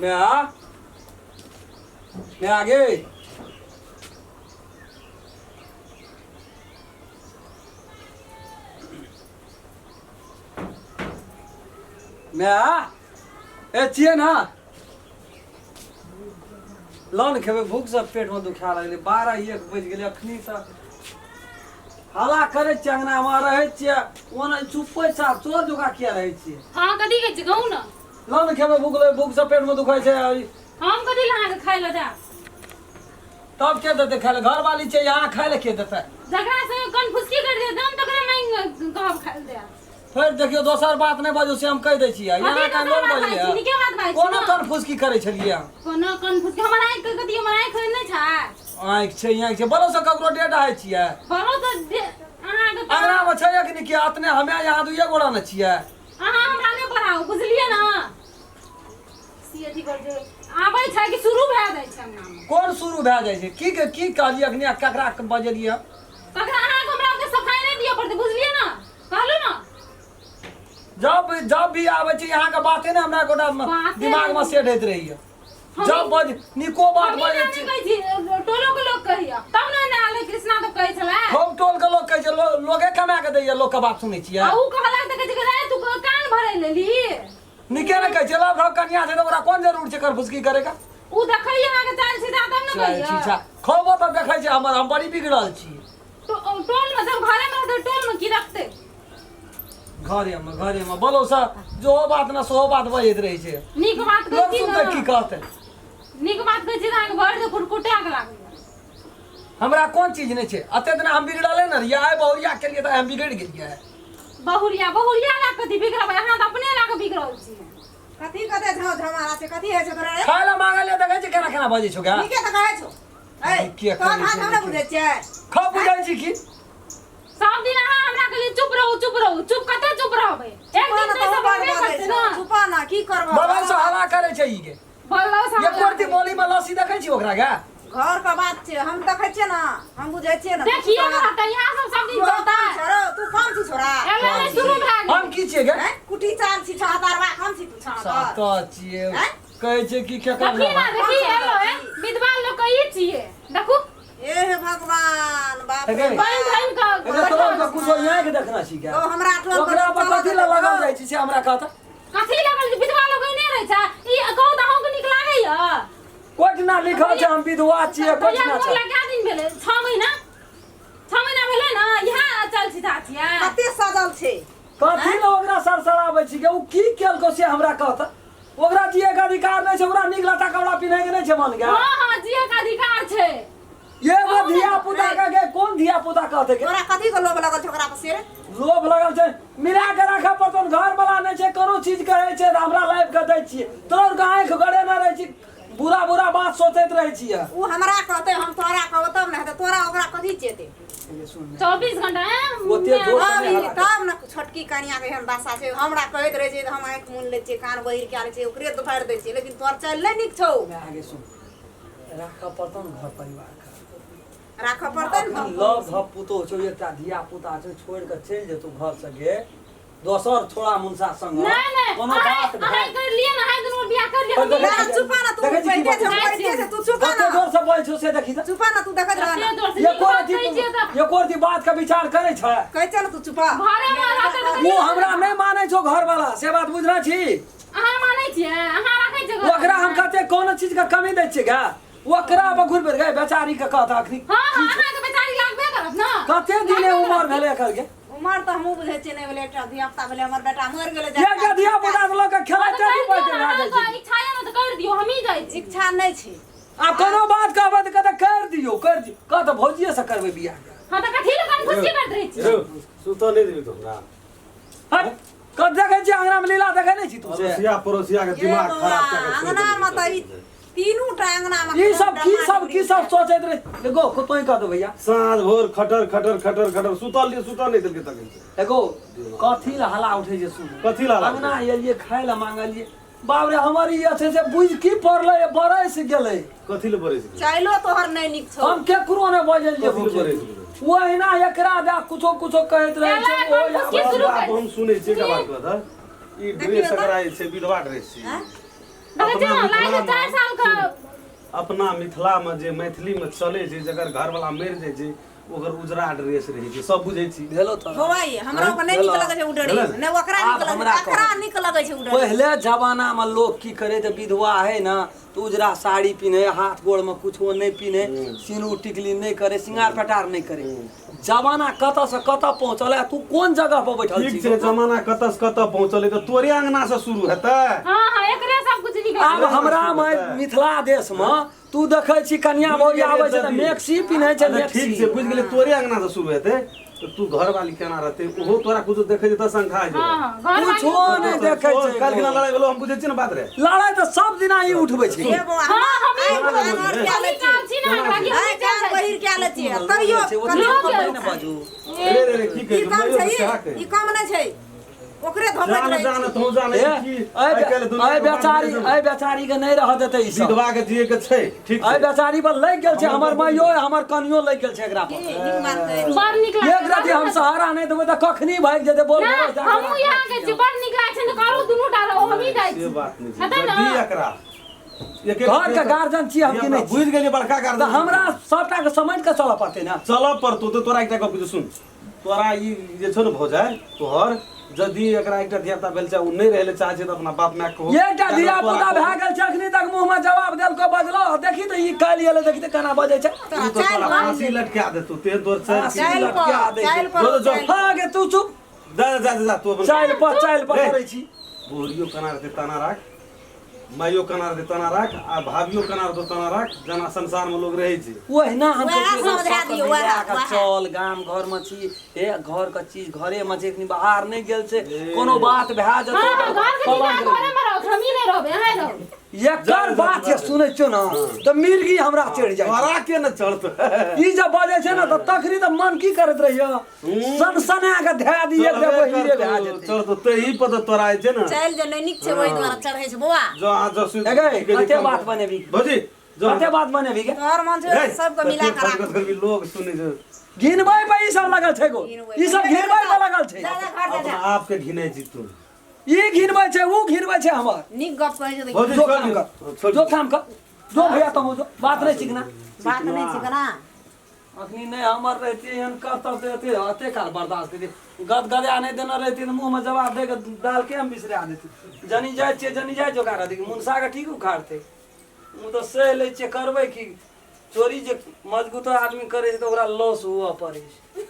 माय, माय गे, माय, ए छियै ने? लऽ ने खेबै, भूखसँ पेटमे दुखा लगलै। 12-1 बजि गेलै, अखनी तक हल्ला करै छियै। अङ्गनामे रहै छियै, ओना चुपे चाप चोर जुका किया रहै छियै? हँ, कथी कहै छी, कहू ने। लऽ ने खेबै, भूख लग, भूखसँ पेटमे दुखाइ छै। हम कथी लए अहाँके खाय लए जायब? तब के देतै खाय लए? घरवाली छै यहाँ, खाय लए के देतै? जकरा संगे कनफुसकी करि देत हम तकरे मांगि कहब खाय लए देब। फेर देखियौ, दोसर बात नहि बाजू से हम कहि दै छियै। कथी यहाँ दोसर लोक बात बाजै बजलियै छी? नीके बात बाजै छी कोनो ने। कन्फ्यूज की करै छलियै अहाँ? कोनो कनफुसकी? हमर आँखि के कथी, हमर आँखि नहि छै? आँखि छै, आँखि छै। बोलो से ककरो डेट आइ छियै? बोलो तऽ अहाँके तऽ अंगनामे छै अखनी के? अतने हमे यहाँ दुइये गोरा ने छियै। अहाँ हमरा नहि पढ़ाउ, बुझलियै ने? सी अथी कर जे आबै छै कि शुरू भए जाइ छै अंगनामे। कोन शुरू भए जाइ छै? की के की कहलियै अखनी आ ककरा के बजलियै? ककरा अहाँके हमरा ओते सफाई नहि दिअ पड़तै, बुझलियै ने? कहलू ने। जब जब भी आबै छै यहाँ के बाते ने हमरा गोटा बाते दिमाग में नहि। सेट होइत रहैया। जब बज निको बात हमही बजै नहि छी। कहै छी, टोलो के लोक कहैया तब ने। ने आले कृष्णा तऽ कहै छलै। हम टोल के लोग कहै छै, लोगे कमा के दैया, लोग के बात सुनै छियै। आ ऊ कहलक तऽ कहै छै कि रे तू कान भरै लेली। निके ने कहै छै। लव ढक कनिया छै तऽ ओकरा कोन जरूर छै करफुसकी करे के? ऊ देखैया अहाँके चाल सीधा तब ने चाल कहैया। छी खबो तऽ देखै छै हमर, हम बड़ी बिगड़ल छी। तो टोल में सब घरे में रहतै, टोल में की रखतै? घरे में, घरे में बोलो सा जो बात ना सो बात बजैत रहै छै। नीक बात कहै लोग छी सुनतै ने की कहतै? नीक बात कहै छी तऽ अहाँके भरि देह कुटकुटा के लागैया। हमरा कोन चीज नहि छै? एते दिना हम बिगड़ले ने रहियै, आइ बहुरिया केलियै तऽ हम बिगड़ि गेलियै। बहुरिया, बहुरिया लए कथी बिगड़बै? अहाँ तऽ अपने लए कऽ बिगड़ल छी। कथी कते झाँव झमारा छै? कथी होइ छै तोरा रे? खाय लए मांगल देखै छी केना केना बजै छौ गे। नीके तऽ कहै छौ। ए नीके तोहर कहै भात छै, हम नहि नीके। बुझै छियै। खा बुझै छी की? सब दिन अहाँ हमरा कहलियै चुप रहू, चुप रहू, चुप। कते चुप रहबै? एक चुपा दिन ना तऽ तहु सब बड़ रहबे बजै करतै छौ। ने। चुपा ना, की करबो? बगल से हल्ला करै छै ई गे। बोललो सब एको रति बोली में लस्सी देखै छी ओकरा गे? घर के बात छै, हम देखै छियै ने, हम बुझै छियै ने। देखिए ने रहतै इएह सब सब दिन तू चलतै। कम छोड़ो, तू कम छी छोड़ा। एलै नहि, शुरू भए गेल। हम की छियै गे? हैं? कुटी चाल छी छहतरवा, कम छी तू छहतर? सात छियै। हैं? कहै छै कि केकर देखी ना, देखी एलो ए विधवा लोग के ई छियै, देखू। ए हे भगवान, बाप रे हे गे। बाप। बहन बहन के एकर तोरा के कुछो यहाँ के देखना छी क्या? ओ हमरा टोल पर ओकरा पर चलऽ कथी लए देतै लगल तो। जाइ छी से हमरा कहता। कथी लगल छै? विधवा लोग नहि रहै छै ई? कहू तऽ अहूँके नीक लागैया? कोटना लिखल छै हम विधवा छियै, भैया कोटना छै। मोरला कए दिन भेलै? 6 महीना, 6 महीना भेलै ने? इएह चल सीधा छियै। कते सजल छै। कथी लए ओकरा सरसराबै छी के? ओ की केलको से हमरा कहता। ओकरा जिए के अधिकार नहि छै? ओकरा नीक लत्ता कपड़ा पिन्है के नहि छै मन के? हँ हँ, जिए के अधिकार छै। एगो धिया पुता के गे, कोन धिया पुता कहते के? तोरा कथी के लोभ लगल छै ओकरा पर से रे? लोभ लगल छै, मिला के राखऽ पड़तौ। घर वाला नहि छै, कोनो चीज कहै छै तऽ हमरा लाइफ के दै छियै। तोर के आँखि गड़ेने रहै छी, बुरा बुरा बात सोचैत रहै छियै। उ हमरा कहतै, हम तोरा कहबौ तब ने हेतै। तोरा ओकरा कथी चेतै? 24 घंटा ओते जोर से तब नहि ई हल्ला कर। तब ने छोटकी कनिया के एहन दशा छै। हमरा कहैत रहै छै तऽ हम आँखि मुनि लै छियै, कान बहिर कए लै छियै, ओकरे दुफारि दै छियै, लेकिन तोहर चालि नहि नीक छौ। मैं आगे सुन, राखऽ पड़तौ ने घर परिवार के। राखऽ पड़तै ने। अखन लव धप पुतोह छौ, एकटा धिया पुता छौ, छोड़ि कऽ चलि जेतौ घर से गे दोसर छोड़ा मुनसा संग। नहीं नहीं, कोनो बात अहाँ भेल कर लिए ना, अहाँ दुनू बियाह कर लिए। पर देखै ना, छी- चुपा ना तू। देखै छी की पहिते छौ, बात पहिते छौ, तू चुपा कते ना। जोर से बोल छौ से देखी तऽ। चुपा ना तू, देखैत रह ना। कते जोर से नीक एको बात रति कहै छियै तऽ एको रति बात के विचार करै छै? कहै छै ने तू चुपा। घरे में रहतै तऽ ओ हमरा नहि मानै छौ घर वाला, से बात बुझना छी? अहाँ मानै छियै? अहाँ राखै छियै घर? ओकरा हम कते कोनो चीज के कमी दै छियै गे? ओकरा पर घुरि फिर गए बेचारी के कहता अखनी। हँ हँ, अहाँके बेचारी लागबे करत ने। कते दिन उमर भेलै एकर के? उमर तऽ हमहूँ बुझै छियै नहि भेलै। एकटा धिया पुता भेलै, हमर बेटा मरि गेलै। एकटा धिया पुता के लऽ के हँ खेलाइते तऽ नहि कर पैते दियौ ने। भए जाइ छै। अहाँके इच्छा यऽ ने तऽ कर दियौ, हमही जाइ छी। इच्छा नहि छै। आ कोनो बात कहबै तऽ कहतै कर दियौ, कर दियौ। कहत भौजिये से करबै बियाह। हँ तऽ कथी लए कनफुसी करैत रहै छी? रौ, सुतऽ नहि देबही तू हमरा? हट, कत देखै छी अंगना में लीला देखै नहि छी तू से? अड़ोसिया पड़ोसिया के ये दिमाग बौआ, खराब कए के छोड़ि अंगना में तऽ ई देलकै। तीनू टा अंगना में ई सब की सब की सब सोचैत रहे? एगो तोही कह दो भैया। साँझ भोर खटर खटर खटर खटर, सुतल लिए सुतल नहि देलकै तखन से। एगो कथी ला हला उठे जे सुन। कथी ला हला अंगना एलियै खाय ला मांगलियै, बाप रे, हमर ई छै से बुझ की पड़लै, बरस गेलै। कथी ले बरसि गेलै? चाइलो तोहर नहि नीक छौ। हम केकरो नहि बजलियै। कथी ले भूखे बरसि गेलै? ओहिना एकरा दए कुछो कुछो कहैत रहै छै। एला ओ एखन की शुरू बाप कर हम सुनै छियै, एकटा बात कहत, ई देखियौ ड्रेस तऽ। एकरा जे छै विधवा ड्रेस छै। आँय? देखै छियै अपना ने लागै छै मिथिलामे- 4 साल के। अपना मिथिलामे जे मैथिलीमे चलै छै, जकर घरवाला मरि जाइ छै ओकर उजरा ड्रेस रहै छै, सब बुझै छी। भेलो तऽ बौआ ये, हमरा ओकर नहि नीक लगै छै उ ड्रेस, नहि ओकरा आब नीक लगै हमरा छै, ककरा कहू। नीक लगै छै उ ड्रेस? पहिले जमानामे लोक की करे तऽ विधवा है ने तऽ उजरा साड़ी पिन्हे, हाथ गोड़मे कुछो नहि पिन्हे, सिनूर टिकली नहि करे, सिंगार पेटार नहि करे। जमाना कतऽ से कतऽ पहुँचल है, तू कोन जगह पर बैठल ठीक छी? छै, जमाना कतऽ से कतऽ पहुँचल तऽ तोरे अंगना से शुरू हेतै। हाँ हाँ, एकरे सब कुछ निकल। आब हमरा मे मिथिला देश मे तू देखै छी कनिया भौजी आबै छै तऽ मेक्सी पिन्है छै। अच्छा, मेक्सी ठीक छै, बुझि गेलियै, तोरे अंगना से शुरू हेतै तऽ तू घरवाली केना रहतै ओहो तोरा कुछो देखै छै तऽ शंखा हाँ हाँ, घर कुछो नहि देखै छै। काल्हि केना लड़ाइ भेलो हम बुझै छी ने बात रे। लड़ाइ तऽ सब दिना ही उठबै छै। हे बौआ, हाँ, हम हम आँखि बहार कए लै हम छी। काम छी ने हमरा कि आँखि कान बहिर कए लै छियै, तैयो छै, ओते कनियो लोक नहि ने बाजू। रे रे रे, की ई कहै कम छै छै, सएह कहै। ई कम नहि छै, ओकरे धोपैत जान रहै जान छै। तू जान ए, की एहि आइ-काल्हि दुनिया एहि के बात बेचारी नहि एहि बेचारी के नहि रह देतै ई सब। विधवा के जिए के छै, ठीक एहि छै। बेचारी पर लागि गेल छै, हमर माइयो हमर कनियो लागि गेल छै एकरा की पर। नीक बात कहै छी। बड़ नीक लागै एक राति हम सहारा नहि देबै तऽ कखनी भागि जेतै बोल। ना, बोल, जा हमहूँ यहाँ के छी, बड़ नीक लागै छै ने, करू दुनू टा रहो, हमही जाइ से छी। बात नहि छै। हेतै ने? जदी एकरा एक- एक- घर के गार्जियन छी हम कि नहि छी? बुझि गेलियै, बड़का तऽ गार्जियन। हमरा सबटा के समझ के चलऽ पड़तै ने। चलऽ पड़तौ तऽ तोरा एकटा गप सुन, तोरा ई जे छौ ने भौजाइ तोहर, यदि एकरा एकटा धियापुता भेल छै, ओ नहि रहै लए चाहै छै तऽ अपना बाप माय कहो। एकटा धिया पुता भए गेल छै, अखनी तक मुँह में जवाब देलको बजलो। देखी तऽ ई काल्हि एलै, देखी तऽ केना बजै छै। तोरा तू तऽ चालि तोरा पर फांसी लटका देतौ तेहन तोर चालि। फांसी चालि पर लटका दै छै। चालि पर जो- जो- चालि। हाँ गे, तू चुप। जा जा जा जा तू अपन चालि पर चालि पर रे। करै छी। बोरियो केना रहतै तना राख, माइयो केना रहतै तना राख, आ भाभियो केना रहतौ तना राख, जेना संसार में लोग रहै छै ओहिना हम वएह सोचलियै, समझा सबके दियौ, मिला वएह, कऽ वएह। चल, गाम घर में छी, हे घर के चीज घरे में छै, एखनी बाहर नहि गेल छै, कोनो बात भए हाँ जेतौ हाँ, घर के कलंक चीज घरे में रहो, हमही नहि रहबै, अहाँ रहबै। एकर बात जे सुनै छियौ ने तऽ मिर्गी हमरा चढ़ि जाइ छै। तोरा के ने चढ़तौ? ई जब बजै छै ने तऽ तखनी तऽ मन की करैत रहिय, सनसना के धए दी एक देबै हीरे भए जेतै। चढ़तौ तही पर तऽ तोरा जे छै ने। चालि जे नहि नीक छै, ओहि दुआरे चढ़ै छै बौआ। जो अहाँ जो सुति- ए गै, की कहै छै, कते बात बनेबी? भौजी जो कते बात बनेबी गे? तोहर मन छै रे, सबके मिला कते के राख। फटकत करबी, लोग सुनै छै। घिनबै पर ई सब लगल छै गो, ई सब घिनबै पर लगल छै। जा जा घर जा अपना जा। आप के घिनै छी तू। ई घिनबै छै, ऊ घिनबै छै हमर। नीक गप कहै छै तऽ भौजी जो छोड़ काम दियौ, कर, छोड़ जो दियौ। काम कर, जो भैया तुम जो बात नहीं सीखना। बात नहि छै केना। अखनी नहि हमर रहती एहन करतब तऽ एते एते काल बर्दाश्त करियै, गद गदा नहि देने रहती तऽ मुँहमे जवाब दे के दाल के हम बिसरा देती। जनी जाइ छियै, जनी जाइ जोका रहती मुनसा के ठीक उखाड़तै। ओ तऽ सहि लै छियै, करबै की? चोरी जे मजबूतो आदमी करै छै तऽ ओकरा लॉस हुअ पड़ै छै।